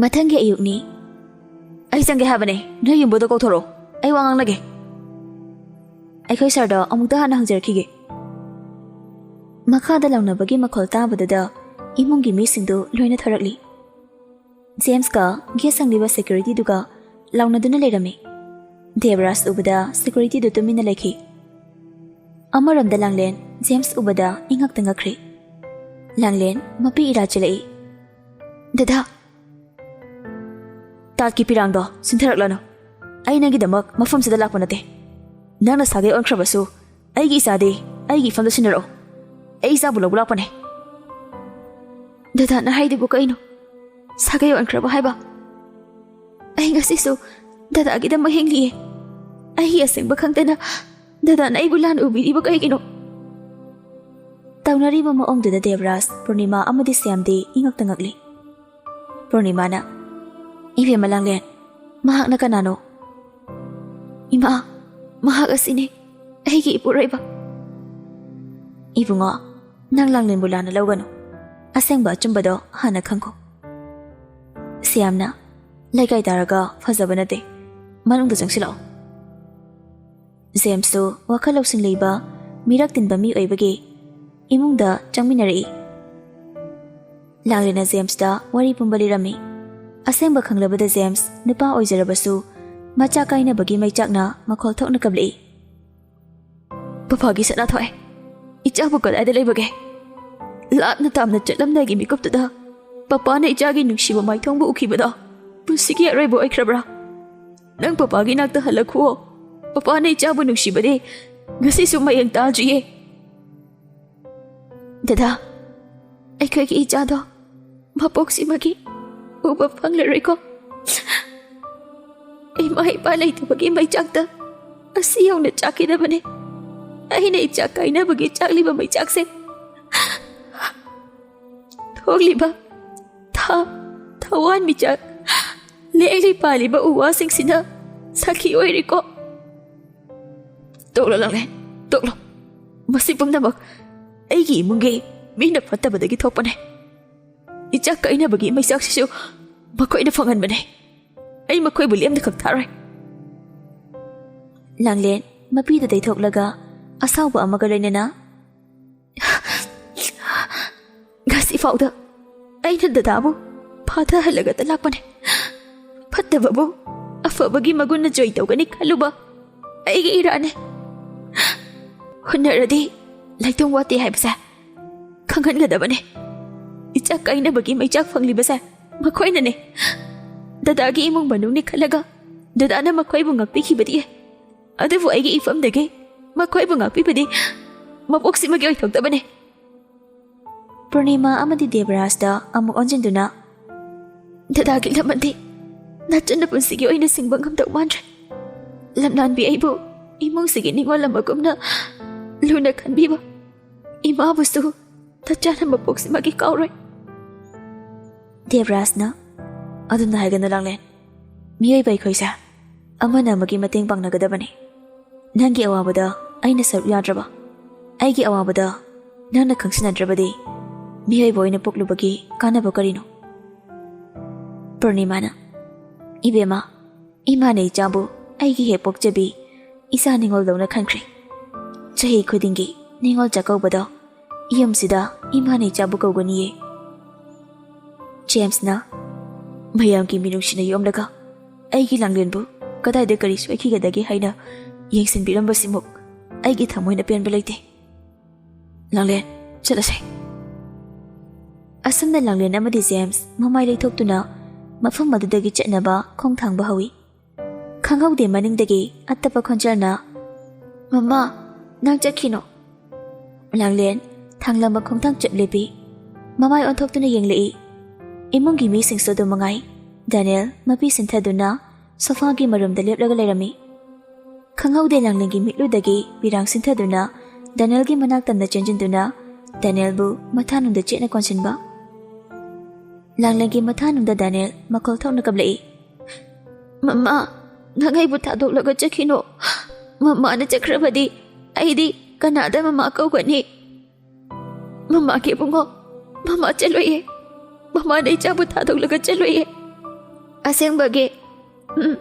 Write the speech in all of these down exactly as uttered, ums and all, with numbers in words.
ꯃꯊꯪꯒꯤ ꯑꯌꯨꯛꯅꯤ꯫ "ꯑꯩ ꯆꯪꯒꯦ ꯍꯥꯏꯕꯅꯦ, ꯅꯣꯏ ꯌꯨꯝꯕꯨꯗꯣ ꯀꯧꯊꯣꯔꯛꯑꯣ, ꯑꯩ ꯋꯥ ꯉꯥꯡꯅꯒꯦ꯫ ꯑꯩꯈꯣꯏ ꯁꯥꯔꯗ ꯑꯃꯨꯛꯇ ꯍꯥꯟꯅ ꯍꯪꯖꯔꯛꯈꯤꯒꯦ꯫" ꯃꯈꯥꯗ ꯂꯥꯎꯅꯕꯒꯤ ꯃꯈꯣꯜ ꯇꯥꯕꯗꯨꯗ ꯏꯃꯨꯡꯒꯤ ꯃꯤꯁꯤꯡꯗꯨ ꯂꯣꯏꯅ ꯊꯣꯔꯛꯂꯤ꯫ ꯖꯦꯝꯁꯀ ꯒꯦꯠ ꯁꯪꯂꯤꯕ ꯁꯦꯀ꯭ꯌꯨꯔꯤꯇꯤꯗꯨꯒ ꯂꯥꯎꯅꯗꯨꯅ ꯂꯩꯔꯝꯃꯤ꯫ ꯗꯦꯕꯔꯥꯖ ꯎꯕꯗ ꯁꯦꯀ꯭ꯌꯨꯔꯤꯇꯤꯗꯨ ꯇꯨꯃꯤꯟꯅ ꯂꯩꯈꯤ꯫ ꯑꯃꯔꯣꯝꯗ ꯂꯥꯡꯂꯦꯟ ꯖꯦꯝꯁ ꯎꯕꯗ ꯏꯉꯛꯇ ꯉꯛꯈ꯭ꯔꯦ꯫ ꯂꯥꯡꯂꯦꯟ ꯃꯄꯤ ꯏꯔꯥ ꯆꯦꯜꯂꯛꯏ꯫ "ꯗꯗꯥ!" "ꯇꯥꯠꯀꯤ ꯄꯤꯔꯥꯡꯗꯣ ꯁꯤꯟꯊꯔꯛꯂꯅꯨ꯫ ꯑꯩ ꯅꯪꯒꯤꯗꯃꯛ ꯃꯐꯝꯁꯤꯗ ꯂꯥꯛꯄ ꯅꯠꯇꯦ꯫ ꯅꯪꯅ ꯁꯥꯒꯩ ꯑꯣꯟꯈ꯭ꯔꯕꯁꯨ ꯑꯩꯒꯤ ꯏꯆꯥꯗꯤ ꯑꯩꯒꯤ ꯏꯐꯝꯗ ꯁꯤꯟꯅꯔꯛꯎ꯫ ꯑꯩ ꯏꯆꯥꯕꯨ ꯂꯧꯕ ꯂꯥꯛꯄꯅꯦ꯫" "ꯗꯗꯥꯅ ꯍꯥꯏꯗꯨꯕꯨ ꯀꯩꯅꯣ? ꯁꯥꯒꯩ ꯑꯣꯟꯈ꯭ꯔꯕ ꯍꯥꯏꯕ? ꯑꯩ ꯉꯁꯤꯁꯨ ꯗꯗꯥꯒꯤꯗꯃꯛ ꯍꯤꯡꯂꯤꯌꯦ꯫ ꯑꯩꯒꯤ ꯑꯁꯦꯡꯕ ꯈꯪꯗꯅ ꯗꯗꯥꯅ ꯑꯩꯕꯨ ꯂꯥꯟꯅ ꯎꯕꯤꯔꯤꯕ ꯀꯩꯒꯤꯅꯣ?" ꯇꯧꯅꯔꯤꯕ ꯃꯑꯣꯡꯗꯨꯗ ꯗꯦꯕꯔꯥꯖ, ꯄꯨꯔꯅꯤꯃꯥ ꯑꯃꯗꯤ ꯁ꯭ꯌꯥꯝꯗꯤ ꯏꯉꯛꯇ ꯉꯛꯂꯤ꯫ ꯄꯨꯔꯅꯤꯃꯥꯅ, "ꯏꯕꯦꯝꯃ ꯂꯥꯡꯂꯦꯟ, ꯃꯍꯥꯛꯅ ꯀꯅꯥꯅꯣ?" "ꯏꯃꯥ, ꯃꯍꯥꯛ ꯑꯁꯤꯅꯤ, ꯑꯩꯒꯤ ꯏꯄꯨꯔꯣꯏꯕ꯫" "ꯏꯕꯨꯡꯉꯣ, ꯅꯪ ꯂꯥꯡꯂꯦꯟꯕꯨ ꯂꯥꯟꯅ ꯂꯧꯒꯅꯨ꯫ ꯑꯁꯦꯡꯕ ꯑꯆꯨꯝꯕꯗꯣ ꯍꯥꯟꯅ ꯈꯪꯈꯣ꯫" ꯁ꯭ꯌꯥꯝꯅ, "ꯂꯩꯀꯥꯏ ꯇꯥꯔꯒ ꯐꯖꯕ ꯅꯠꯇꯦ, ꯃꯅꯨꯡꯗ ꯆꯪꯁꯤꯜꯂꯛꯑꯣ꯫" ꯖꯦꯝꯁꯁꯨ ꯋꯥꯈꯜ ꯂꯧꯁꯤꯡ ꯂꯩꯕ, ꯃꯤꯔꯛ ꯇꯤꯟꯕ ꯃꯤ ꯑꯣꯏꯕꯒꯤ ꯏꯃꯨꯡꯗ ꯆꯪꯃꯤꯟꯅꯔꯛꯏ꯫ ꯂꯥꯡꯂꯦꯟꯅ ꯖꯦꯝꯁꯇ ꯋꯥꯔꯤ ꯄꯨꯝꯕ ꯂꯤꯔꯝꯃꯤ꯫ ꯑꯁꯦꯡꯕ ꯈꯪꯂꯕꯗ ꯖꯦꯝꯁ ꯅꯨꯄꯥ ꯑꯣꯏꯖꯔꯕꯁꯨ ꯃꯆꯥ ꯀꯥꯏꯅꯕꯒꯤ ꯃꯩꯆꯥꯛꯅ ꯃꯈꯣꯜ ꯊꯣꯛꯅ ꯀꯞꯂꯛꯏ꯫ "ꯄꯄꯥꯒꯤ ꯁꯅꯥ ꯊꯣꯛꯑꯦ꯫ ꯏꯆꯥꯕꯨ ꯀꯗꯥꯏꯗ ꯂꯩꯕꯒꯦ? ꯂꯥꯞꯅ ꯇꯥꯝꯅ ꯆꯠꯂꯝꯗꯥꯏꯒꯤ ꯃꯤꯀꯨꯞꯇꯨꯗ ꯄꯄꯥꯅ ꯏꯆꯥꯒꯤ ꯅꯨꯡꯁꯤꯕ ꯃꯥꯏꯊꯣꯡꯕꯨ ꯎꯈꯤꯕꯗꯣ ꯄꯨꯟꯁꯤꯒꯤ ꯑꯔꯣꯏꯕ ꯑꯣꯏꯈ꯭ꯔꯕ꯭ꯔꯥ? ꯅꯪ ꯄꯄꯥꯒꯤ ꯅꯥꯛꯇ ꯍꯜꯂꯛꯈꯨꯑꯣ꯫ ꯄꯄꯥꯅ ꯏꯆꯥꯕꯨ ꯅꯨꯡꯁꯤꯕꯗꯤ ꯉꯁꯤꯁꯨ ꯃꯌꯦꯡ ꯇꯥꯗ꯭ꯔꯤꯌꯦ꯫" "ꯗꯗꯥ, ꯑꯩꯈꯣꯏꯒꯤ ꯏꯆꯥꯗꯣ ꯃꯄꯣꯛꯁꯤꯃꯒꯤ ꯎꯕ ꯐꯪꯂꯔꯣꯏꯀꯣ꯫ ꯏꯃꯥ ꯏꯄꯥ ꯂꯩꯇꯕꯒꯤ ꯃꯩꯆꯥꯛꯇ ꯑꯁꯤ ꯌꯧꯅ ꯆꯥꯛꯈꯤꯗꯕꯅꯦ꯫ ꯑꯩꯅ ꯏꯆꯥ ꯀꯥꯏꯅꯕꯒꯤ ꯆꯥꯛꯂꯤꯕ ꯃꯩꯆꯥꯛꯁꯦ ꯊꯣꯛꯂꯤꯕ ꯊꯥ, ꯊꯋꯥꯟꯃꯤꯆꯥꯛ, ꯂꯦꯡꯂꯤ ꯄꯥꯜꯂꯤꯕ ꯎ ꯋꯥꯁꯤꯡꯁꯤꯅ ꯁꯥꯈꯤ ꯑꯣꯏꯔꯤꯀꯣ꯫" "ꯇꯣꯛꯂꯣ ꯂꯥꯡꯂꯦꯟ, ꯇꯣꯛꯂꯣ꯫ ꯃꯁꯤ ꯄꯨꯝꯅꯃꯛ ꯑꯩꯒꯤ ꯏꯃꯨꯡꯒꯤ ꯃꯤꯅ ꯐꯠꯇꯕꯗꯒꯤ ꯊꯣꯛꯄꯅꯦ꯫ ꯏꯆꯥ ꯀꯥꯏꯅꯕꯒꯤ ꯃꯩꯆꯥꯛꯁꯤꯁꯨ ꯃꯈꯣꯏꯅ ꯐꯪꯍꯟꯕꯅꯦ꯫ ꯑꯩ ꯃꯈꯣꯏꯕꯨ ꯂꯦꯝꯅ ꯈꯛ ꯊꯥꯔꯣꯏ꯫ ꯂꯥꯡꯂꯦꯟ ꯃꯄꯤꯗ ꯇꯩꯊꯣꯛꯂꯒ ꯑꯁꯥꯎꯕ ꯑꯃꯒ ꯂꯣꯏꯅꯅ, "ꯉꯁꯤ ꯐꯥꯎꯗ ꯑꯩꯅ ꯗꯗꯥꯕꯨ ꯐꯥꯊꯍꯜꯂꯒꯇ ꯂꯥꯛꯄꯅꯦ꯫ ꯐꯠꯇꯕꯕꯨ ꯑꯐꯕꯒꯤ ꯃꯒꯨꯟꯅ ꯖꯣꯏ ꯇꯧꯒꯅꯤ ꯈꯜꯂꯨꯕ ꯑꯩꯒꯤ ꯏꯔꯥꯅꯦ꯫ ꯍꯨꯟꯅꯔꯗꯤ ꯂꯩꯇꯨꯝ ꯋꯥꯠꯇꯦ ꯍꯥꯏꯕꯁꯦ ꯈꯪꯍꯟꯒꯗꯕꯅꯦ꯫ ꯏꯆꯥ ꯀꯥꯏꯅꯕꯒꯤ ꯃꯩꯆꯥꯛ ꯐꯪꯂꯤꯕꯁꯦ ꯃꯈꯣꯏꯅꯅꯦ꯫ ꯗꯗꯥꯒꯤ ꯏꯃꯨꯡ ꯃꯅꯨꯡꯅꯤ ꯈꯜꯂꯒ ꯗꯗꯥꯅ ꯃꯈꯣꯏꯕꯨ ꯉꯥꯛꯄꯤꯈꯤꯕꯗꯤ ꯌꯥꯏ, ꯑꯗꯨꯕꯨ ꯑꯩꯒꯤ ꯏꯐꯝꯗꯒꯤ ꯃꯈꯣꯏꯕꯨ ꯉꯥꯛꯄꯤꯕꯗꯤ ꯃꯄꯣꯛꯁꯤꯃꯒꯤ ꯑꯣꯏꯊꯣꯛꯇꯕꯅꯦ꯫" ꯄꯨꯔꯅꯤꯃꯥ ꯑꯃꯗꯤ ꯗꯦꯕꯔꯥꯖꯇ ꯑꯃꯨꯛ ꯑꯣꯟꯁꯤꯟꯗꯨꯅ, "ꯗꯗꯥꯒꯤ ꯂꯃꯟꯗꯤ ꯅꯆꯟꯅ ꯄꯨꯟꯁꯤꯒꯤ ꯑꯣꯏꯅ ꯁꯤꯡꯕ ꯉꯝꯗꯧ ꯃꯥꯟꯗ꯭ꯔꯦ꯫ ꯂꯝꯂꯥꯟꯕꯤ ꯑꯩꯕꯨ ꯏꯃꯨꯡꯁꯤꯒꯤ ꯅꯤꯉꯣꯜ ꯑꯃꯒꯨꯝꯅ ꯂꯨꯅ ꯈꯟꯕꯤꯕ ꯏꯃꯥꯕꯨꯁꯨ ꯅꯆꯥꯅ ꯃꯄꯣꯛꯁꯤꯃꯒꯤ ꯀꯥꯎꯔꯣꯏ꯫" ꯗꯦꯕꯔꯥꯖꯅ, "ꯑꯗꯨꯝꯅ ꯍꯥꯏꯒꯅꯨ ꯂꯥꯡꯂꯦꯟ꯫ ꯃꯤꯑꯣꯏꯕ ꯑꯩꯈꯣꯏꯁꯦ ꯑꯃꯅ ꯑꯃꯒꯤ ꯃꯇꯦꯡ ꯄꯥꯡꯅꯒꯗꯕꯅꯤ꯫ ꯅꯪꯒꯤ ꯑꯋꯥꯕꯗ ꯑꯩꯅ ꯁꯔꯨꯛ ꯌꯥꯗ꯭ꯔꯕ, ꯑꯩꯒꯤ ꯑꯋꯥꯕꯗ ꯅꯪꯅ ꯈꯪꯁꯤꯟꯅꯗ꯭ꯔꯕꯗꯤ ꯃꯤꯑꯣꯏꯕ ꯑꯣꯏꯅ ꯄꯣꯛꯂꯨꯕꯒꯤ ꯀꯥꯟꯅꯕ ꯀꯔꯤꯅꯣ?" ꯄꯨꯔꯅꯤꯃꯥꯅ, "ꯏꯕꯦꯝꯃ, ꯏꯃꯥꯅ ꯏꯆꯥꯕꯨ ꯑꯩꯒꯤ ꯍꯦꯛ ꯄꯣꯛꯆꯕꯤ ꯏꯆꯥ ꯅꯤꯉꯣꯜꯗꯧꯅ ꯈꯟꯈ꯭ꯔꯦ꯫ ꯆꯍꯤ ꯈꯨꯗꯤꯡꯒꯤ ꯅꯤꯉꯣꯜ ꯆꯥꯛꯀꯧꯕꯗ ꯌꯨꯝꯁꯤꯗ ꯏꯃꯥꯅ ꯏꯆꯥꯕꯨ ꯀꯧꯒꯅꯤꯌꯦ꯫" ꯖꯦꯝꯁꯅ, "ꯃꯌꯥꯝꯒꯤ ꯃꯤꯅꯨꯡꯁꯤꯅ ꯌꯣꯝꯂꯒ ꯑꯩꯒꯤ ꯂꯥꯡꯂꯦꯟꯕꯨ ꯀꯗꯥꯏꯗ ꯀꯔꯤ ꯁꯣꯏꯈꯤꯒꯗꯒꯦ ꯍꯥꯏꯅ ꯌꯦꯡꯁꯤꯟꯕꯤꯔꯝꯕꯁꯤꯃꯨꯛ ꯑꯩꯒꯤ ꯊꯃꯣꯏꯅ ꯄꯦꯟꯕ ꯂꯩꯇꯦ꯫ ꯂꯥꯡꯂꯦꯟ, ꯆꯠꯂꯁꯦ꯫" ꯑꯁꯨꯝꯅ ꯂꯥꯡꯂꯦꯟ ꯑꯃꯗꯤ ꯖꯦꯝꯁ ꯃꯃꯥꯏ ꯂꯩꯊꯣꯛꯇꯨꯅ ꯃꯐꯝ ꯑꯗꯨꯗꯒꯤ ꯆꯠꯅꯕ ꯈꯣꯡꯊꯥꯡꯕ ꯍꯧꯏ꯫ ꯈꯪꯍꯧꯗꯦ ꯃꯅꯤꯡꯗꯒꯤ ꯑꯇꯞꯄ ꯈꯣꯟꯖꯦꯜꯅ, "ꯃꯃꯥ, ꯅꯪ ꯆꯠꯈꯤꯅꯣ꯫" ꯂꯥꯡꯂꯦꯟ ꯊꯥꯡꯂꯝꯕ ꯈꯣꯡꯊꯥꯡ ꯆꯞ ꯂꯦꯞꯄꯤ꯫ ꯃꯃꯥꯏ ꯑꯣꯟꯊꯣꯛꯇꯨꯅ ꯌꯦꯡꯂꯛꯏ꯫ ꯏꯃꯨꯡꯒꯤ ꯃꯤꯁꯤꯡꯁꯨ ꯑꯗꯨ ꯃꯉꯥꯏ꯫ ꯗꯦꯅꯤꯌꯦꯜ ꯃꯄꯤ ꯁꯤꯟꯊꯗꯨꯅ ꯁꯣꯐꯥꯒꯤ ꯃꯔꯨꯝꯗ ꯂꯦꯞꯂꯒ ꯂꯩꯔꯝꯃꯤ꯫ ꯈꯪꯍꯧꯗꯦ ꯂꯥꯡꯂꯦꯟꯒꯤ ꯃꯤꯠꯂꯨꯗꯒꯤ ꯄꯤꯔꯥꯡ ꯁꯤꯟꯊꯗꯨꯅ ꯗꯦꯅꯤꯌꯦꯜꯒꯤ ꯃꯅꯥꯛ ꯇꯝꯅ ꯆꯦꯟꯁꯤꯟꯗꯨꯅ ꯗꯦꯅꯤꯌꯦꯜꯕꯨ ꯃꯊꯥꯅꯨꯡꯗ ꯆꯦꯠꯅ ꯀꯣꯟꯁꯤꯟꯕ꯫ ꯂꯥꯡꯂꯦꯟꯒꯤ ꯃꯊꯥꯅꯨꯡꯗ ꯗꯦꯅꯤꯌꯦꯜ ꯃꯈꯣꯜ ꯊꯣꯛꯅ ꯀꯞꯂꯛꯏ꯫ "ꯃꯃꯥ, ꯅꯪ ꯑꯩꯕꯨ ꯊꯥꯗꯣꯛꯂꯒ ꯆꯠꯈꯤꯅꯣ꯫ ꯃꯃꯥꯅ ꯆꯠꯈ꯭ꯔꯕꯗꯤ ꯑꯩꯗꯤ ꯀꯅꯥꯗ ꯃꯃꯥ ꯀꯧꯒꯅꯤ? ꯃꯃꯥꯒꯤ ꯏꯕꯨꯡꯉꯣ, ꯃꯃꯥ ꯆꯠꯂꯣꯏꯌꯦ꯫ ꯃꯃꯥꯅ ꯏꯆꯥꯕꯨ ꯊꯥꯗꯣꯛꯂꯒ ꯆꯠꯂꯣꯏꯌꯦ꯫" ꯑꯁꯦꯡꯕꯒꯤ? ꯎꯝ꯫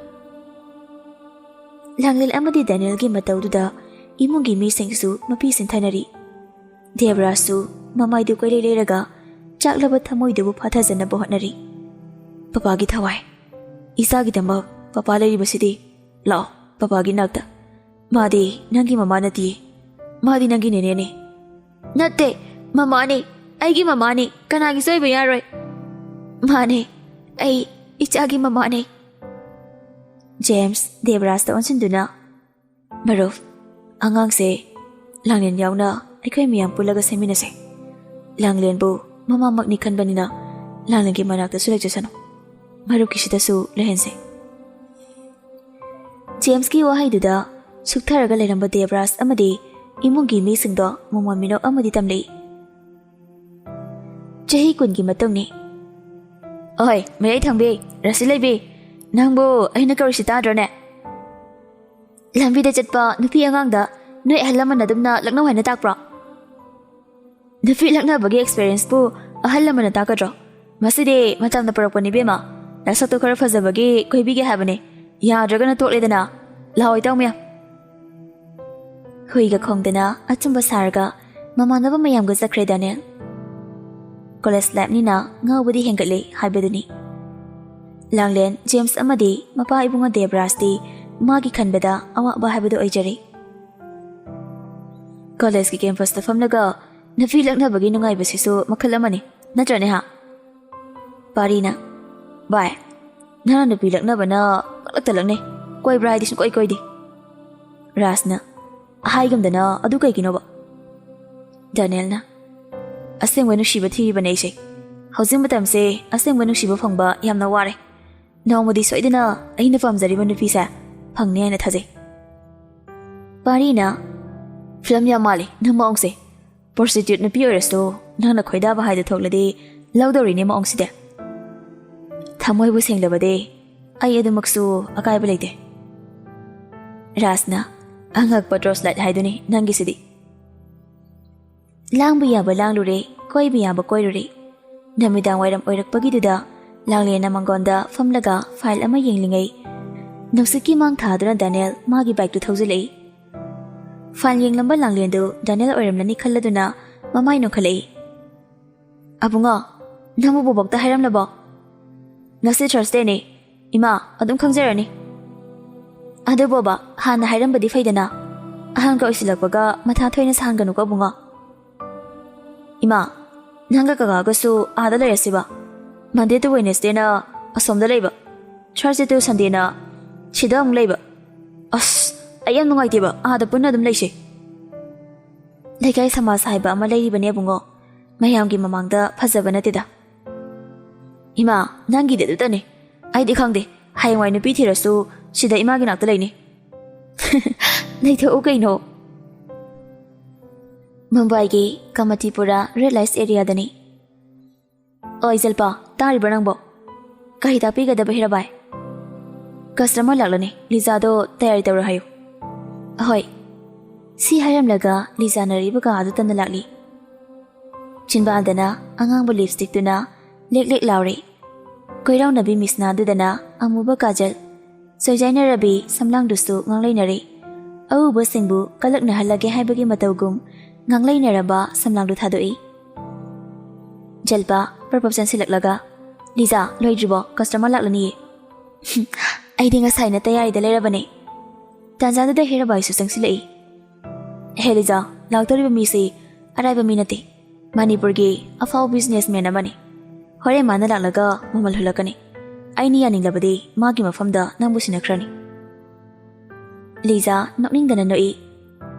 ꯂꯥꯡꯂꯦꯟ ꯑꯃꯗꯤ ꯗꯦꯅꯤꯌꯦꯜꯒꯤ ꯃꯇꯧꯗꯨꯗ ꯏꯃꯨꯡꯒꯤ ꯃꯤꯁꯤꯡꯁꯨ ꯃꯄꯤ ꯁꯤꯟꯊꯅꯔꯤ꯫ ꯗꯦꯕꯔꯥꯖꯁꯨ ꯃꯃꯥꯏꯗꯨ ꯀꯣꯏꯂꯩ ꯂꯩꯔꯒ ꯆꯥꯛꯂꯕ ꯊꯃꯣꯏꯗꯨꯕꯨ ꯐꯥꯊꯖꯅꯕ ꯍꯣꯠꯅꯔꯤ꯫ "ꯄꯄꯥꯒꯤ ꯊꯋꯥꯏ, ꯏꯆꯥꯒꯤꯗꯃꯛ ꯄꯄꯥ ꯂꯩꯔꯤꯕꯁꯤꯗꯤ꯫ ꯂꯥꯛꯑꯣ, ꯄꯄꯥꯒꯤ ꯅꯥꯛꯇ꯫ ꯃꯥꯗꯤ ꯅꯪꯒꯤ ꯃꯃꯥ ꯅꯠꯇꯤꯌꯦ꯫ ꯃꯥꯗꯤ ꯅꯪꯒꯤ ꯅꯦꯅꯦꯅꯦ꯫" "ꯅꯠꯇꯦ, ꯃꯃꯥꯅꯦ꯫ ꯑꯩꯒꯤ ꯃꯃꯥꯅꯦ꯫ ꯀꯅꯥꯒꯤꯁꯨ ꯑꯣꯏꯕ ꯌꯥꯔꯣꯏ꯫" "ꯃꯥꯅꯦ, ꯑꯩ ꯏꯆꯥꯒꯤ ꯃꯃꯥꯅꯦ꯫" ꯖꯦꯝꯁ ꯗꯦꯕꯔꯥꯖꯇ ꯑꯣꯟꯁꯤꯟꯗꯨꯅ, "ꯃꯔꯨꯞ, ꯑꯉꯥꯡꯁꯦ ꯂꯥꯡꯂꯦꯟ ꯌꯥꯎꯅ ꯑꯩꯈꯣꯏ ꯃꯌꯥꯝ ꯄꯨꯜꯂꯒ ꯁꯦꯝꯃꯤꯟꯅꯁꯦ꯫ ꯂꯥꯡꯂꯦꯟꯕꯨ ꯃꯃꯥꯃꯛꯅꯤ ꯈꯟꯕꯅꯤꯅ ꯂꯥꯡꯂꯦꯟꯒꯤ ꯃꯅꯥꯛꯇꯁꯨ ꯂꯩꯖꯁꯅꯨ꯫ ꯃꯔꯨꯞꯀꯤꯁꯤꯗꯁꯨ ꯂꯩꯍꯟꯁꯦ꯫" ꯖꯦꯝꯁꯀꯤ ꯋꯥꯍꯩꯗꯨꯗ ꯁꯨꯛꯊꯔꯒ ꯂꯩꯔꯝꯕ ꯗꯦꯕꯔꯥꯖ ꯑꯃꯗꯤ ꯏꯃꯨꯡꯒꯤ ꯃꯤꯁꯤꯡꯗꯣ ꯃꯃꯣꯟ ꯃꯤꯅꯣꯛ ꯑꯃꯗꯤ ꯇꯝꯂꯛꯏ꯫ ꯆꯍꯤ ꯀꯨꯟꯒꯤ ꯃꯇꯨꯡꯅꯤ꯫ "ꯑꯣꯏ, ꯃꯌꯥꯏ ꯊꯪꯕꯤ, ꯔꯥꯁꯤ ꯂꯩꯕꯤ, ꯅꯪꯕꯨ ꯑꯩꯅ ꯀꯧꯔꯤꯁꯤ ꯇꯥꯗ꯭ꯔꯣꯅꯦ? ꯂꯝꯕꯤꯗ ꯆꯠꯄ ꯅꯨꯄꯤ ꯑꯉꯥꯡꯗ ꯅꯣꯏ ꯑꯍꯜ ꯂꯃꯟ ꯑꯗꯨꯝꯅ ꯂꯛꯅꯧ ꯍꯥꯏꯅ ꯇꯥꯛꯄ꯭ꯔꯣ?" "ꯅꯨꯄꯤ ꯂꯛꯅꯕꯒꯤ ꯑꯦꯛꯁꯄꯤꯔꯤꯌꯦꯟꯁꯄꯨ ꯑꯍꯜ ꯂꯃꯟꯅ ꯇꯥꯛꯀꯗ꯭ꯔꯣ? ꯃꯁꯤꯗꯤ ꯃꯇꯝꯅ ꯄꯨꯔꯛꯄꯅꯤ ꯏꯕꯦꯝꯃ꯫ ꯅꯁꯛꯇꯣ ꯈꯔ ꯐꯖꯕꯒꯤ ꯀꯣꯏꯕꯤꯒꯦ ꯍꯥꯏꯕꯅꯤ꯫ ꯌꯥꯗ꯭ꯔꯒꯅ ꯇꯣꯛꯂꯦꯗꯅ꯫ ꯂꯥꯛꯑꯣ ꯏꯇꯥꯎ ꯃꯌꯥꯝ꯫" ꯍꯨꯏꯒ ꯈꯣꯡꯗꯅ ꯑꯆꯨꯝꯕ ꯁꯥꯔꯒ ꯃꯃꯥꯟꯅꯕ ꯃꯌꯥꯝꯒ ꯆꯠꯈ꯭ꯔꯦ ꯗꯦꯅꯤꯌꯦꯜ꯫ ꯀꯣꯂꯦꯖ ꯂꯥꯏꯐꯅꯤꯅ ꯉꯥꯎꯕꯗꯤ ꯍꯦꯟꯒꯠꯂꯦ ꯍꯥꯏꯕꯗꯨꯅꯤ꯫ ꯂꯥꯡꯂꯦꯟ, ꯖꯦꯝꯁ ꯑꯃꯗꯤ ꯃꯄꯥ ꯏꯕꯨꯡꯉꯣ ꯗꯦꯕꯔꯥꯖꯇꯤ ꯃꯥꯒꯤ ꯈꯟꯕꯗ ꯑꯋꯥꯕ ꯍꯥꯏꯕꯗꯨ ꯑꯣꯏꯖꯔꯦ꯫ ꯀꯣꯂꯦꯖꯀꯤ ꯀꯦꯝꯄꯁꯇ ꯐꯝꯂꯒ ꯅꯨꯄꯤ ꯂꯛꯅꯕꯒꯤ ꯅꯨꯡꯉꯥꯏꯕꯁꯤꯁꯨ ꯃꯈꯜ ꯑꯃꯅꯤ, ꯅꯠꯇ꯭ꯔꯅꯦ ꯍꯥ? ꯄꯥꯔꯤꯅ, "ꯚꯥꯏ, ꯅꯪꯅ ꯅꯨꯄꯤ ꯂꯛꯅꯕꯅ ꯄꯪꯂꯛꯇ ꯂꯛꯅꯩ, ꯀꯣꯏꯕ꯭ꯔꯥ ꯍꯥꯏꯗꯤ ꯁꯨꯡꯀꯣꯏ ꯀꯣꯏꯗꯦ꯫" ꯔꯥꯖꯅ, "ꯍꯥꯏꯒꯨꯝꯗꯅ ꯑꯗꯨ ꯀꯩꯒꯤꯅꯣꯕ?" ꯗꯦꯅꯤꯌꯦꯜꯅ, "ꯑꯁꯦꯡꯕ ꯅꯨꯡꯁꯤꯕ ꯊꯤꯔꯤꯕꯅꯦ ꯑꯩꯁꯦ꯫ ꯍꯧꯖꯤꯛ ꯃꯇꯝꯁꯦ ꯑꯁꯦꯡꯕ ꯅꯨꯡꯁꯤꯕ ꯐꯪꯕ ꯌꯥꯝꯅ ꯋꯥꯔꯦ꯫ ꯅꯣꯡꯃꯗꯤ ꯁꯣꯏꯗꯅ ꯑꯩꯅ ꯄꯥꯝꯖꯔꯤꯕ ꯅꯨꯄꯤꯁꯦ ꯐꯪꯅꯤ ꯍꯥꯏꯅ ꯊꯥꯖꯩ꯫" ꯄꯥꯔꯤꯅ, "ꯐꯤꯂꯝ ꯌꯥꯝ ꯃꯥꯜꯂꯤ ꯅꯪ ꯃꯑꯣꯡꯁꯦ꯫ ꯄ꯭ꯔꯣꯁꯇꯤꯇ꯭ꯌꯨꯠ ꯅꯨꯄꯤ ꯑꯣꯏꯔꯁꯨ ꯅꯪꯅ ꯈꯣꯏꯗꯥꯕ ꯍꯥꯏꯗꯨ ꯊꯣꯛꯂꯗꯤ ꯂꯧꯗꯧꯔꯤꯅꯦ ꯃꯑꯣꯡꯁꯤꯗꯤ꯫ ꯊꯃꯣꯏꯕꯨ ꯁꯦꯡꯂꯕꯗꯤ ꯑꯩ ꯑꯗꯨꯃꯛꯁꯨ ꯑꯀꯥꯏꯕ ꯂꯩꯇꯦ꯫" ꯔꯥꯖꯅ, "ꯑꯉꯛꯄ ꯇꯣꯔꯆ ꯂꯥꯏꯠ ꯍꯥꯏꯗꯨꯅꯤ ꯅꯪꯒꯤꯁꯤꯗꯤ꯫" ꯂꯥꯡꯕ ꯌꯥꯕ ꯂꯥꯡꯂꯨꯔꯦ, ꯀꯣꯏꯕ ꯌꯥꯕ ꯀꯣꯏꯔꯨꯔꯦ꯫ ꯅꯨꯃꯤꯗꯥꯡ ꯋꯥꯏꯔꯝ ꯑꯣꯏꯔꯛꯄꯒꯤꯗꯨꯗ ꯂꯥꯡꯂꯦꯟꯅ ꯃꯪꯒꯣꯟꯗ ꯐꯝꯂꯒ ꯐꯥꯏꯜ ꯑꯃ ꯌꯦꯡꯂꯤꯉꯩ, ꯅꯨꯡꯁꯤꯠꯀꯤ ꯃꯥꯡ ꯊꯥꯗꯨꯅ ꯗꯥꯅꯤꯌꯦꯜ ꯃꯥꯒꯤ ꯕꯥꯏꯛꯇꯨ ꯊꯧꯖꯤꯜꯂꯛꯏ꯫ ꯐꯥꯏꯜ ꯌꯦꯡꯂꯝꯕ ꯂꯥꯡꯂꯦꯟꯗꯨ ꯗꯥꯅꯤꯌꯦꯜ ꯑꯣꯏꯔꯝꯂꯅꯤ ꯈꯜꯂꯗꯨꯅ ꯃꯃꯥꯏ ꯅꯣꯟꯈꯠꯂꯛꯏ꯫ "ꯑꯕꯨꯡꯉꯣ, ꯅꯪꯕꯨ ꯕꯣꯕꯣꯛꯇ ꯍꯥꯏꯔꯝꯂꯕꯣ?" "ꯉꯁꯤ ꯊꯔꯁꯗꯦꯅꯦ, ꯏꯃꯥ, ꯑꯗꯨꯝ ꯈꯪꯖꯔꯅꯤ꯫" "ꯑꯗꯨ ꯕꯣꯕꯥ, ꯍꯥꯟꯅ ꯍꯥꯏꯔꯝꯕꯗꯤ ꯐꯩꯗꯅ꯫ ꯑꯍꯟꯒ ꯑꯣꯏꯁꯤꯜꯂꯛꯄꯒ ꯃꯊꯥ ꯊꯣꯏꯅ ꯁꯥꯍꯟꯒꯅꯨꯀꯣ ꯑꯕꯨꯡꯉꯣ꯫" "ꯏꯃꯥ, ꯅꯪꯒ ꯀꯀꯥꯒꯁꯨ ꯑꯥꯗ ꯂꯩꯔꯁꯤꯕ꯫ Monday to Wednesdayꯅ ꯑꯁꯣꯝꯗ ꯂꯩꯕ, Thursday to Sundayꯅ ꯁꯤꯗ ꯑꯃꯨꯛ ꯂꯩꯕ꯫ ꯑꯁ, ꯑꯩ ꯌꯥꯝ ꯅꯨꯡꯉꯥꯏꯇꯦꯕ, ꯑꯥꯗ ꯄꯨꯟꯅ ꯑꯗꯨꯝ ꯂꯩꯁꯦ꯫" ꯂꯩꯀꯥꯏ ꯁꯃꯥꯖ ꯍꯥꯏꯕ ꯑꯃ ꯂꯩꯔꯤꯕꯅꯦ ꯑꯕꯨꯡꯉꯣ, ꯃꯌꯥꯝꯒꯤ ꯃꯃꯥꯡꯗ ꯐꯖꯕ ꯅꯠꯇꯦꯗ꯫ "ꯏꯃꯥ, ꯅꯪꯒꯤꯗꯤ ꯑꯗꯨꯇꯅꯦ꯫ ꯑꯩꯗꯤ ꯈꯪꯗꯦ, ꯍꯌꯦꯡꯋꯥꯏ ꯅꯨꯄꯤ ꯊꯤꯔꯁꯨ ꯁꯤꯗ ꯏꯃꯥꯒꯤ ꯅꯥꯛꯇ ꯂꯩꯅꯤ꯫" "ꯂꯩꯊꯣꯛꯎ ꯀꯩꯅꯣ꯫" ꯃꯨꯝꯕꯥꯏꯒꯤ ꯀꯃꯇꯤꯄꯨꯔꯥ ꯔꯦꯗ ꯂꯥꯏꯠꯁ ꯑꯦꯔꯤꯌꯥꯗꯅꯤ꯫ "ꯑꯣꯏ ꯖꯜꯄꯥ, ꯇꯥꯔꯤꯕ꯭ꯔꯥ ꯅꯪꯕꯣ? ꯀꯔꯤ ꯇꯥꯛꯄꯤꯒꯗꯕ ꯍꯤꯔꯥꯕꯥꯏ?" "ꯀꯁꯇꯃꯔ ꯂꯥꯛꯂꯅꯤ, ꯂꯤꯖꯥꯗꯣ ꯇꯌꯥꯔꯤ ꯇꯧꯔꯣ ꯍꯥꯏꯌꯨ꯫" "ꯑꯍꯣꯏ꯫" ꯁꯤ ꯍꯥꯏꯔꯝꯂꯒ ꯂꯤꯖꯥꯅ ꯂꯩꯔꯤꯕ ꯀꯥ ꯑꯗꯨ ꯇꯝꯅ ꯂꯥꯛꯂꯤ꯫ ꯆꯤꯟꯕꯥꯜꯗꯅ ꯑꯉꯥꯡꯕ ꯂꯤꯞꯁꯇꯤꯛꯇꯨꯅ ꯂꯦꯛ ꯂꯦꯛ ꯂꯥꯎꯔꯤ꯫ ꯀꯣꯏꯔꯥꯎꯅꯕꯤ ꯃꯤꯁꯅꯥꯗꯨꯗꯅ ꯑꯃꯨꯕ ꯀꯥꯖꯜ, ꯆꯣꯏꯖꯥꯏꯅꯔꯕꯤ ꯁꯝꯂꯥꯡꯗꯨꯁꯨ ꯉꯥꯡꯂꯩꯅꯔꯤ꯫ ꯑꯎꯕꯁꯤꯡꯕꯨ ꯀꯂꯛꯅꯍꯜꯂꯒꯦ ꯍꯥꯏꯕꯒꯤ ꯃꯇꯧꯒꯨꯝ ꯉꯥꯡꯂꯩꯅꯔꯕ ꯁꯝꯂꯥꯡꯗꯨ ꯊꯥꯗꯣꯛꯏ꯫ ꯖꯜꯄꯥ ꯄ꯭ꯔꯞ ꯄ꯭ꯔꯞ ꯆꯪꯁꯤꯜꯂꯛꯂꯒ, "ꯂꯤꯖꯥ, ꯂꯣꯏꯗ꯭ꯔꯤꯕꯣ? ꯀꯁꯇꯃꯔ ꯂꯥꯛꯂꯅꯤꯌꯦ꯫" "ꯑꯩꯗꯤ ꯉꯁꯥꯏꯅ ꯇꯌꯥꯔꯤꯗ ꯂꯩꯔꯕꯅꯦ꯫" ꯇꯥꯟꯖꯥꯗꯨꯗ ꯍꯤꯔꯥꯕꯥꯏꯁꯨ ꯆꯪꯁꯤꯜꯂꯛꯏ꯫ "ꯍꯦ ꯂꯤꯖꯥ, ꯂꯥꯛꯇꯧꯔꯤꯕ ꯃꯤꯁꯤ ꯑꯔꯥꯏꯕ ꯃꯤ ꯅꯠꯇꯦ꯫ ꯃꯅꯤꯄꯨꯔꯒꯤ ꯑꯐꯥꯎꯕ ꯕꯤꯖꯤꯅꯦꯁꯃꯦꯟ ꯑꯃꯅꯤ꯫ ꯍꯣꯔꯦꯟ ꯃꯥꯅ ꯂꯥꯛꯂꯒ ꯃꯃꯜ ꯍꯨꯜꯂꯛꯀꯅꯤ꯫ ꯑꯩꯅ ꯌꯥꯅꯤꯡꯂꯕꯗꯤ ꯃꯥꯒꯤ ꯃꯐꯝꯗ ꯅꯪꯕꯨ ꯁꯤꯟꯅꯈ꯭ꯔꯅꯤ꯫" ꯂꯤꯖꯥ ꯅꯣꯛꯅꯤꯡꯗꯅ ꯅꯣꯛꯏ꯫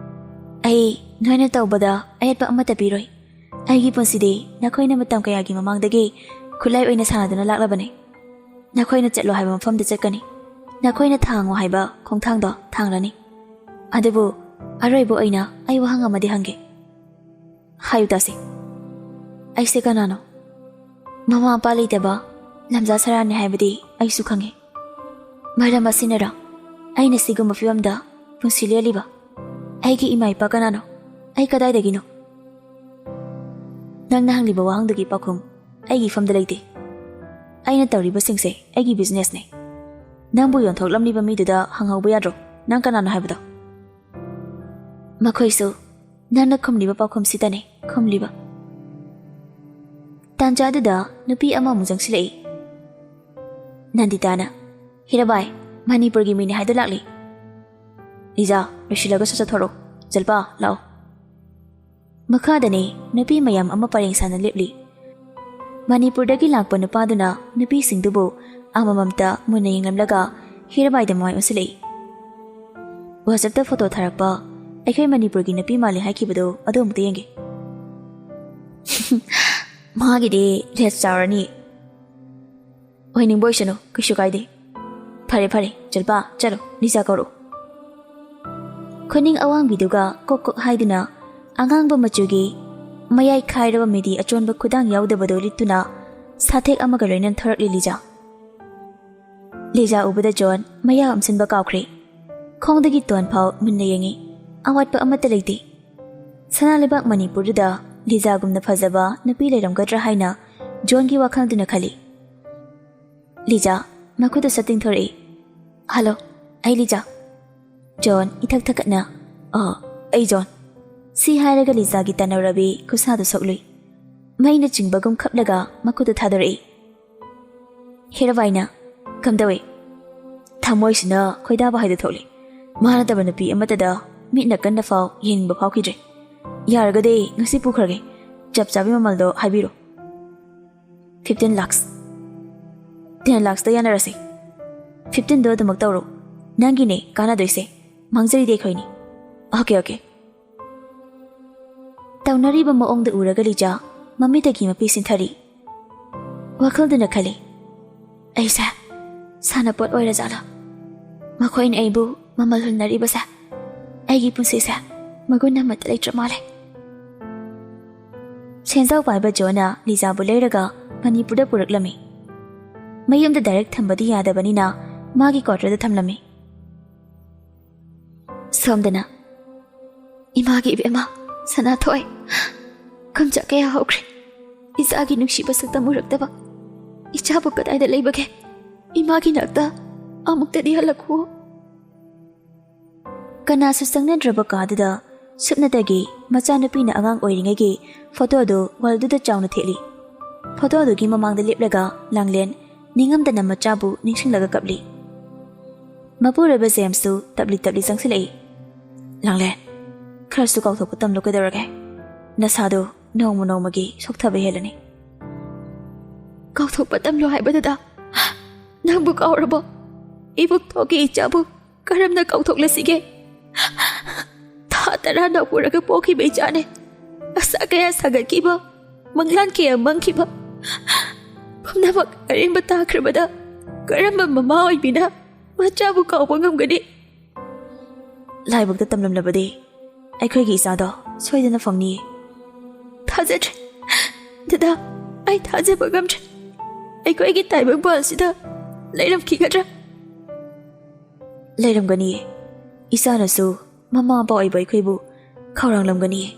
"ꯑꯩ ꯅꯣꯏꯅ ꯇꯧꯕꯗ ꯑꯌꯦꯠꯄ ꯑꯃꯠꯇ ꯄꯤꯔꯣꯏ꯫ ꯑꯩꯒꯤ ꯄꯨꯟꯁꯤꯗꯤ ꯅꯈꯣꯏꯅ ꯃꯇꯝ ꯀꯌꯥꯒꯤ ꯃꯃꯥꯡꯗꯒꯤ ꯈꯨꯠꯂꯥꯏ ꯑꯣꯏꯅ ꯁꯥꯟꯅꯗꯨꯅ ꯂꯥꯛꯂꯕꯅꯤ꯫ ꯅꯈꯣꯏꯅ ꯆꯠꯂꯣ ꯍꯥꯏꯕ ꯃꯐꯝꯗ ꯆꯠꯀꯅꯤ꯫ ꯅꯈꯣꯏꯅ ꯊꯥꯡꯉꯣ ꯍꯥꯏꯕ ꯈꯣꯡꯊꯥꯡꯗꯣ ꯊꯥꯡꯂꯅꯤ꯫ ꯑꯗꯨꯕꯨ ꯑꯔꯣꯏꯕ ꯑꯣꯏꯅ ꯑꯩ ꯋꯥꯍꯪ ꯑꯃꯗꯤ ꯍꯪꯒꯦ꯫" "ꯍꯥꯏꯌꯨ ꯇꯥꯁꯤ꯫" "ꯑꯩꯁꯦ ꯀꯅꯥꯅꯣ? ꯃꯃꯥ ꯃꯄꯥ ꯂꯩꯇꯕ ꯂꯝꯖꯥ ꯁꯔꯥꯅꯤ ꯍꯥꯏꯕꯗꯤ ꯑꯩꯁꯨ ꯈꯪꯉꯤ꯫ ꯃꯔꯝ ꯑꯁꯤꯅꯔ ꯑꯩꯅ ꯁꯤꯒꯨꯝꯕ ꯐꯤꯕꯝꯗ ꯄꯨꯟꯁꯤ ꯂꯦꯜꯂꯤꯕ? ꯑꯩꯒꯤ ꯏꯃꯥ ꯏꯄꯥ ꯀꯅꯥꯅꯣ? ꯑꯩ ꯀꯗꯥꯏꯗꯒꯤꯅꯣ?" "ꯅꯪꯅ ꯍꯪꯂꯤꯕ ꯋꯥꯍꯪꯗꯨꯒꯤ ꯄꯥꯎꯈꯨꯝ ꯑꯩꯒꯤ ꯏꯐꯝꯗ ꯂꯩꯇꯦ꯫ ꯑꯩꯅ ꯇꯧꯔꯤꯕꯁꯤꯡꯁꯦ ꯑꯩꯒꯤ ꯕꯤꯖꯤꯅꯦꯁꯅꯦ꯫ ꯅꯪꯕꯨ ꯌꯣꯟꯊꯣꯛꯂꯝꯂꯤꯕ ꯃꯤꯗꯨꯗ ꯍꯪꯍꯧꯕ ꯌꯥꯗ꯭ꯔꯣ? ꯅꯪ ꯀꯅꯥꯅꯣ ꯍꯥꯏꯕꯗꯣ?" ꯃꯈꯣꯏꯁꯨ ꯅꯪꯅ ꯈꯨꯝꯂꯤꯕ ꯄꯥꯎꯈꯨꯝꯁꯤꯗꯅꯦ ꯈꯨꯝꯂꯤꯕ꯫ ꯇꯥꯟꯖꯥꯗꯨꯗ ꯅꯨꯄꯤ ꯑꯃꯃꯨꯛ ꯆꯪꯁꯤꯜꯂꯛꯏ꯫ ꯅꯟꯗꯤꯇꯥꯅ, "ꯍꯤꯔꯥꯕꯥꯏ, ꯃꯅꯤꯄꯨꯔꯒꯤ ꯃꯤꯅꯤ ꯍꯥꯏꯗꯨ ꯂꯥꯛꯂꯤ꯫ ꯂꯤꯖꯥ, ꯂꯣꯏꯁꯤꯜꯂꯒ ꯁꯠ ꯆꯠꯊꯣꯔꯛꯎ꯫ ꯖꯜꯄꯥ, ꯂꯥꯛꯑꯣ꯫" ꯃꯈꯥꯗꯅꯤ ꯅꯨꯄꯤ ꯃꯌꯥꯝ ꯑꯃ ꯄꯔꯦꯡ ꯁꯥꯅ ꯂꯦꯞꯂꯤ꯫ ꯃꯅꯤꯄꯨꯔꯗꯒꯤ ꯂꯥꯛꯄ ꯅꯨꯄꯥꯗꯨꯅ ꯅꯨꯄꯤꯁꯤꯡꯗꯨꯕꯨ ꯑꯃꯃꯝꯇ ꯃꯨꯟꯅ ꯌꯦꯡꯂꯝꯂꯒ ꯍꯤꯔꯥꯕꯥꯏꯗ ꯃꯃꯥꯏ ꯑꯣꯟꯁꯤꯜꯂꯛꯏ꯫ WhatsApp-ꯇ ꯐꯣꯇꯣ ꯊꯥꯔꯛꯄ ꯑꯩꯈꯣꯏ ꯃꯅꯤꯄꯨꯔꯒꯤ ꯅꯨꯄꯤ ꯃꯥꯜꯂꯤ ꯍꯥꯏꯈꯤꯕꯗꯨ ꯑꯗꯨ ꯑꯃꯨꯛꯇ ꯌꯦꯡꯒꯦ꯫ ꯃꯥꯒꯤꯗꯤ ꯂꯦꯁ ꯆꯥꯎꯔꯅꯤ꯫ ꯑꯣꯏꯅꯤꯡꯕ ꯑꯣꯏꯁꯅꯨ, ꯀꯩꯁꯨ ꯀꯥꯏꯗꯦ꯫ ꯐꯔꯦ ꯐꯔꯦ, ꯖꯜꯄꯥ, ꯆꯠꯂꯣ, ꯂꯤꯖꯥ ꯀꯧꯔꯛꯎ꯫ ꯈꯨꯅꯤꯡ ꯑꯋꯥꯡꯕꯤꯗꯨꯒ ꯀꯣꯛ ꯀꯣꯛ ꯍꯥꯏꯗꯨꯅ ꯑꯉꯥꯡꯕ ꯃꯆꯨꯒꯤ ꯃꯌꯥꯏ ꯈꯥꯏꯔꯕ ꯃꯤꯗꯤ ꯑꯆꯣꯟꯕ ꯈꯨꯗꯥꯡ ꯌꯥꯎꯗꯕꯗꯨ ꯂꯤꯠꯇꯨꯅ ꯁꯥꯊꯦꯛ ꯑꯃꯒ ꯂꯣꯏꯅꯅ ꯊꯣꯔꯛꯂꯤ ꯂꯤꯖꯥ꯫ ꯂꯤꯖꯥ ꯎꯕꯗ ꯖꯣꯟ ꯃꯌꯥ ꯎꯝꯁꯤꯟꯕ ꯀꯥꯎꯈ꯭ꯔꯦ꯫ ꯈꯣꯡꯗꯒꯤ ꯇꯣꯟ ꯐꯥꯎ ꯃꯨꯟꯅ ꯌꯦꯡꯉꯤ꯫ ꯑꯋꯥꯠꯄ ꯑꯃꯠꯇ ꯂꯩꯇꯦ꯫ ꯁꯅꯥ ꯂꯩꯕꯥꯛ ꯃꯅꯤꯄꯨꯔꯗꯨꯗ ꯂꯤꯖꯥꯒꯨꯝꯅ ꯐꯖꯕ ꯅꯨꯄꯤ ꯂꯩꯔꯝꯒꯗ꯭ꯔꯥ ꯍꯥꯏꯅ ꯖꯣꯟꯒꯤ ꯋꯥꯈꯜꯗꯨꯅ ꯈꯜꯂꯤ꯫ ꯂꯤꯖꯥ ꯃꯈꯨꯠꯇ ꯁꯠ ꯇꯤꯡꯊꯣꯔꯛꯏ꯫ "ꯍꯜꯂꯣ, ꯑꯩ ꯂꯤꯖꯥ꯫" ꯖꯣꯟ ꯏꯊꯛ ꯊꯛꯀꯠꯅ, "ꯑ, ꯑꯩ ꯖꯣꯟ꯫" ꯁꯤ ꯍꯥꯏꯔꯒ ꯂꯤꯖꯥꯒꯤ ꯇꯅꯧꯔꯕꯤ ꯈꯨꯠꯁꯥꯗꯨ ꯁꯣꯛꯂꯨꯏ꯫ ꯃꯩꯅ ꯆꯤꯡꯕꯒꯨꯝ ꯈꯞꯂꯒ ꯃꯈꯨꯠꯇꯨ ꯊꯥꯗꯣꯔꯛꯏ꯫ ꯍꯤꯔꯥꯕꯥꯏꯅ, "ꯀꯝꯗꯧꯏ?" ꯊꯃꯣꯏꯁꯤꯅ ꯈꯣꯏꯗꯥꯕ ꯍꯥꯏꯗꯨ ꯊꯣꯛꯂꯤ꯫ ꯃꯥ ꯅꯠꯇꯕ ꯅꯨꯄꯤ ꯑꯃꯠꯇꯗ ꯃꯤꯠꯅ ꯀꯟꯅ ꯐꯥꯎ ꯌꯦꯡꯅꯤꯡꯕ ꯐꯥꯎꯈꯤꯗ꯭ꯔꯦ꯫ "ꯌꯥꯔꯒꯗꯤ ꯉꯁꯤ ꯄꯨꯈ꯭ꯔꯒꯦ꯫ ꯆꯞ ꯆꯥꯕꯤ ꯃꯃꯜꯗꯣ ꯍꯥꯏꯕꯤꯔꯣ꯫" "Fifteen lakhs꯫" "Ten lakhs-ꯇ ꯌꯥꯅꯔꯁꯤ꯫ Fifteen-ꯗꯣ ꯑꯗꯨꯃꯛ ꯇꯧꯔꯣ꯫ ꯅꯪꯒꯤꯅꯦ ꯀꯥꯟꯅꯗꯣꯏꯁꯦ꯫ ꯃꯥꯡꯖꯔꯤꯗꯤ ꯑꯩꯈꯣꯏꯅꯤ꯫" "Okay, okay꯫" ꯇꯧꯅꯔꯤꯕ ꯃꯑꯣꯡꯗ ꯎꯔꯒ ꯂꯤꯖꯥ ꯃꯃꯤꯠꯇꯒꯤ ꯃꯄꯤ ꯁꯤꯟꯊꯔꯤ꯫ ꯋꯥꯈꯜꯗꯨꯅ ꯈꯜꯂꯤ, "ꯑꯩꯁꯦ ꯁꯥꯟꯅꯄꯣꯠ ꯑꯣꯏꯔꯖꯥꯠꯂꯥ? ꯃꯈꯣꯏꯅ ꯑꯩꯕꯨ ꯃꯃꯜ ꯍꯨꯟꯅꯔꯤꯕꯁꯦ꯫ ꯑꯩꯒꯤ ꯄꯨꯟꯁꯤꯁꯦ ꯃꯒꯨꯟ ꯑꯃꯠꯇ ꯂꯩꯇ꯭ꯔ ꯃꯥꯜꯂꯦ꯫" ꯁꯦꯟꯖꯥꯎ ꯄꯥꯏꯕ ꯖꯣꯅ ꯂꯤꯖꯥꯕꯨ ꯂꯩꯔꯒ ꯃꯅꯤꯄꯨꯔꯗ ꯄꯨꯔꯛꯂꯝꯃꯤ꯫ ꯃꯌꯨꯝꯗ ꯗꯥꯏꯔꯦꯛ ꯊꯝꯕꯗꯤ ꯌꯥꯗꯕꯅꯤꯅ ꯃꯥꯒꯤ ꯀ꯭ꯋꯥꯇꯔꯗ ꯊꯝꯂꯝꯃꯤ꯫ ꯁꯣꯝꯗꯅ, "ꯏꯃꯥꯒꯤ ꯏꯕꯦꯝꯃ, ꯁꯅꯥꯊꯣꯏ, ꯀꯨꯝꯖꯥ ꯀꯌꯥ ꯍꯧꯈ꯭ꯔꯦ ꯏꯆꯥꯒꯤ ꯅꯨꯡꯁꯤꯕ ꯁꯛꯇꯝ ꯎꯔꯛꯇꯕ꯫ ꯏꯆꯥꯕꯨ ꯀꯗꯥꯏꯗ ꯂꯩꯕꯒꯦ? ꯏꯃꯥꯒꯤ ꯅꯥꯛꯇ ꯑꯃꯨꯛꯇꯗꯤ ꯍꯜꯂꯛꯈꯨꯑꯣ꯫ ꯀꯅꯥꯁꯨ ꯆꯪꯅꯗ꯭ꯔꯕ ꯀꯥꯗꯨꯗ ꯁꯨꯞꯅꯇꯒꯤ ꯃꯆꯥꯅꯨꯄꯤꯅ ꯑꯉꯥꯡ ꯑꯣꯏꯔꯤꯉꯩꯒꯤ ꯐꯣꯇꯣꯗꯨ ꯋꯥꯜꯗꯨꯗ ꯆꯥꯎꯅ ꯊꯦꯠꯂꯤ꯫ ꯐꯣꯇꯣꯗꯨꯒꯤ ꯃꯃꯥꯡꯗ ꯂꯦꯞꯂꯒ ꯂꯥꯡꯂꯦꯟ ꯅꯤꯡꯉꯝꯗꯅ ꯃꯆꯥꯕꯨ ꯅꯤꯡꯁꯤꯡꯂꯒ ꯀꯞꯂꯤ꯫ ꯃꯄꯨꯔꯣꯏꯕ ꯖꯦꯝꯁꯁꯨ ꯇꯞꯂꯤ ꯇꯞꯂꯤ ꯆꯪꯁꯤꯜꯂꯛꯏ꯫ "ꯂꯥꯡꯂꯦꯟ, ꯈꯔꯁꯨ ꯀꯥꯎꯊꯣꯛꯄ ꯇꯝꯂꯨ꯫ ꯀꯩꯗꯧꯔꯒꯦ? ꯅꯁꯥꯗꯨ ꯅꯣꯡꯃ ꯅꯣꯡꯃꯒꯤ ꯁꯣꯛꯊꯕ ꯍꯦꯜꯂꯅꯤ꯫" "ꯀꯥꯎꯊꯣꯛꯄ ꯇꯝꯂꯣ ꯍꯥꯏꯕꯗꯨꯗ ꯅꯪꯕꯨ ꯀꯥꯎꯔꯕꯣ? ꯏꯕꯨꯡꯊꯣꯛꯀꯤ ꯏꯆꯥꯕꯨ ꯀꯔꯝꯅ ꯀꯥꯎꯊꯣꯛꯂꯁꯤꯒꯦ? ꯊꯥ ꯇꯔꯥ ꯅꯧꯄꯨꯔꯒ ꯄꯣꯛꯈꯤꯕ ꯏꯆꯥꯅꯦ꯫ ꯑꯁꯥ ꯀꯌꯥ ꯁꯥꯒꯠꯈꯤꯕ, ꯃꯪꯂꯥꯟ ꯀꯌꯥ ꯃꯪꯈꯤꯕ, ꯄꯨꯝꯅꯃꯛ ꯑꯔꯦꯝꯕ ꯇꯥꯈ꯭ꯔꯕꯗ ꯀꯔꯝꯕ ꯃꯃꯥ ꯑꯣꯏꯕꯤꯅ ꯃꯆꯥꯕꯨ ꯀꯥꯎꯕ ꯉꯝꯒꯅꯤ?" "ꯂꯥꯏꯕꯛꯇ ꯇꯝꯂꯝꯂꯕꯗꯤ ꯑꯩꯈꯣꯏꯒꯤ ꯏꯆꯥꯗꯣ ꯁꯣꯏꯗꯅ ꯐꯪꯅꯤꯌꯦ꯫" "ꯊꯥꯖꯗ꯭ꯔꯦ ꯗꯗꯥ, ꯑꯩ ꯊꯥꯖꯕ ꯉꯝꯗ꯭ꯔꯦ꯫ ꯑꯩꯈꯣꯏꯒꯤ ꯇꯥꯏꯕꯪ ꯄꯥꯜꯁꯤꯗ ꯂꯩꯔꯝꯈꯤꯒꯗ꯭ꯔꯥ?" "ꯂꯩꯔꯝꯒꯅꯤꯌꯦ꯫ ꯏꯆꯥꯅꯁꯨ ꯃꯃꯥ ꯃꯄꯥ ꯑꯣꯏꯕ ꯑꯩꯈꯣꯏꯕꯨ ꯈꯧꯔꯥꯡꯂꯝꯒꯅꯤꯌꯦ꯫"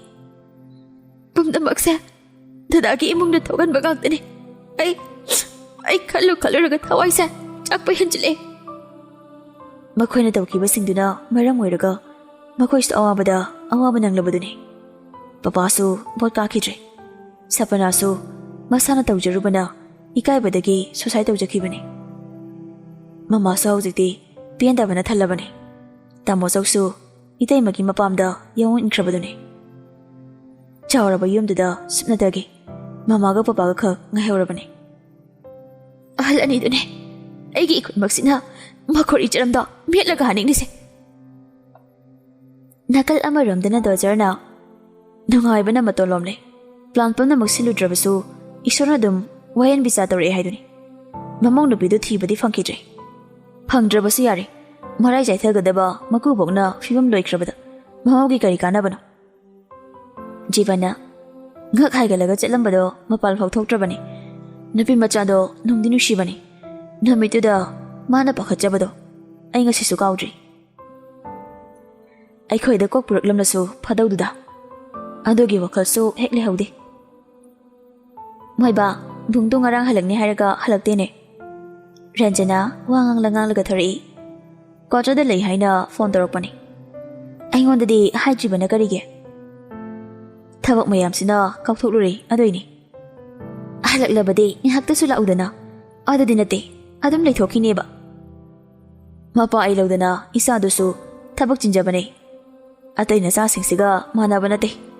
"ꯄꯨꯝꯅꯃꯛꯁꯦ ꯗꯗꯥꯒꯤ ꯏꯃꯨꯡꯗ ꯊꯣꯛꯍꯟꯕ ꯉꯥꯛꯇꯅꯤ꯫ ꯑꯩ, ꯑꯩ ꯈꯜꯂꯨ ꯈꯜꯂꯨꯔꯒ ꯊꯋꯥꯏꯁꯦ ꯆꯥꯛꯄ ꯍꯦꯟꯖꯤꯜꯂꯛꯑꯦ꯫" ꯃꯈꯣꯏꯅ ꯇꯧꯈꯤꯕꯁꯤꯡꯗꯨꯅ ꯃꯔꯝ ꯑꯣꯏꯔꯒ ꯃꯈꯣꯏꯁꯨ ꯑꯋꯥꯕꯗ ꯑꯋꯥꯕ ꯅꯪꯂꯕꯗꯨꯅꯤ꯫ ꯄꯄꯥꯁꯨ ꯚꯣꯠ ꯀꯥꯈꯤꯗ꯭ꯔꯦ꯫ ꯁꯄꯅꯥꯁꯨ ꯃꯁꯥꯅ ꯇꯧꯖꯔꯨꯕꯅ ꯏꯀꯥꯏꯕꯗꯒꯤ suicide ꯇꯧꯖꯈꯤꯕꯅꯤ꯫ ꯃꯃꯥꯁꯨ ꯍꯧꯖꯤꯛꯇꯤ ꯄꯦꯟꯗꯕꯅ ꯊꯜꯂꯕꯅꯤ꯫ ꯇꯥꯃꯣ ꯆꯧꯁꯨ ꯏꯇꯩꯃꯒꯤ ꯃꯄꯥꯝꯗ ꯌꯥꯑꯣꯟ ꯏꯟꯈ꯭ꯔꯕꯗꯨꯅꯤ꯫ ꯆꯥꯎꯔꯕ ꯌꯨꯝꯗꯨꯗ ꯁꯨꯞꯅꯇꯒꯤ ꯃꯃꯥꯒ ꯄꯄꯥꯒ ꯈꯛ ꯉꯥꯏꯍꯧꯔꯕꯅꯤ꯫ "ꯑꯍꯜ ꯑꯅꯤꯗꯨꯅꯦ ꯑꯩꯒꯤ ꯏꯈꯨꯠꯃꯛꯁꯤꯅ ꯃꯈꯣꯔꯤ ꯆꯔꯝꯗꯣ ꯃꯦꯠꯂꯒ ꯍꯥꯅꯤꯡꯂꯤꯁꯦ꯫" ꯅꯥꯀꯜ ꯑꯃꯔꯣꯝꯗꯅ ꯗꯣꯖꯔꯅ ꯅꯨꯡꯉꯥꯏꯕꯅ ꯃꯇꯣꯟ ꯂꯣꯝꯂꯦ꯫ Plan ꯄꯨꯝꯅꯃꯛ ꯁꯤꯜꯂꯨꯗ꯭ꯔꯕꯁꯨ ꯏꯁꯣꯔꯅ ꯑꯗꯨꯝ ꯋꯥꯌꯦꯟ ꯕꯤꯆꯥ ꯇꯧꯔꯛꯑꯦ ꯍꯥꯏꯗꯨꯅꯤ꯫ ꯃꯃꯧ ꯅꯨꯄꯤꯗꯨ ꯊꯤꯕꯗꯤ ꯐꯪꯈꯤꯗ꯭ꯔꯦ꯫ ꯐꯪꯗ꯭ꯔꯕꯁꯨ ꯌꯥꯔꯦ, ꯃꯔꯥꯏ ꯆꯥꯏꯊꯒꯗꯕ ꯃꯀꯨꯕꯣꯛꯅ ꯐꯤꯕꯝ ꯂꯣꯏꯈ꯭ꯔꯕꯗ ꯃꯃꯧꯒꯤ ꯀꯔꯤ ꯀꯥꯟꯅꯕꯅꯣ? ꯖꯤꯕꯟꯅ ꯉꯛ ꯍꯥꯏꯒꯠꯂꯒ ꯆꯠꯂꯝꯕꯗꯣ ꯃꯄꯥꯜ ꯐꯥꯎ ꯊꯣꯛꯇ꯭ꯔꯕꯅꯤ꯫ ꯅꯨꯄꯤ ꯃꯆꯥꯗꯣ ꯅꯨꯡꯗꯤ ꯅꯨꯡꯁꯤꯕꯅꯤ꯫ ꯅꯨꯃꯤꯠꯇꯨꯗ ꯃꯥꯅ ꯄꯥꯈꯠꯆꯕꯗꯣ ꯑꯩ ꯉꯁꯤꯁꯨ ꯀꯥꯎꯗ꯭ꯔꯤ꯫ ꯑꯩꯈꯣꯏꯗ ꯀꯣꯛ ꯄꯨꯔꯛꯂꯝꯂꯁꯨ ꯐꯗꯧꯗꯨꯗ꯫ ꯑꯗꯨꯒꯤ ꯋꯥꯈꯜꯁꯨ ꯍꯦꯛ ꯂꯩꯍꯧꯗꯦ꯫ ꯃꯣꯏꯕꯥ, ꯕꯨꯡꯗꯣ ꯉꯔꯥꯡ ꯍꯜꯂꯛꯅꯤ ꯍꯥꯏꯔꯒ ꯍꯜꯂꯛꯇꯦꯅꯦ꯫ ꯔꯟꯖꯅꯥ ꯋꯥ ꯉꯥꯡꯂ ꯉꯥꯡꯂꯒ ꯊꯣꯔꯛꯏ꯫ "ꯀ꯭ꯋꯥꯇꯔꯗ ꯂꯩ ꯍꯥꯏꯅ ꯐꯣꯟ ꯇꯧꯔꯛꯄꯅꯤ꯫ ꯑꯩꯉꯣꯟꯗꯗꯤ ꯍꯥꯏꯗ꯭ꯔꯤꯕꯅ ꯀꯔꯤꯒꯤ? ꯊꯕꯛ ꯃꯌꯥꯝꯁꯤꯅ ꯀꯥꯎꯊꯣꯛꯂꯨꯔꯦ, ꯑꯗꯨꯏꯅꯤ꯫ ꯍꯜꯂꯛꯂꯕꯗꯤ ꯉꯥꯏꯍꯥꯛꯇꯁꯨ ꯂꯥꯛꯎꯗꯅ꯫ ꯑꯗꯨꯗꯤ ꯅꯠꯇꯦ, ꯑꯗꯨꯝ ꯂꯩꯊꯣꯛꯈꯤꯅꯦꯕ꯫ ꯃꯄꯥ ꯑꯩ ꯂꯧꯗꯅ ꯏꯆꯥꯗꯨꯁꯨ ꯊꯕꯛ ꯆꯤꯟꯖꯕꯅꯦ꯫ ꯑꯇꯩ ꯅꯆꯥꯁꯤꯡꯁꯤꯒ ꯃꯥꯟꯅꯕ ꯅꯠꯇꯦ꯫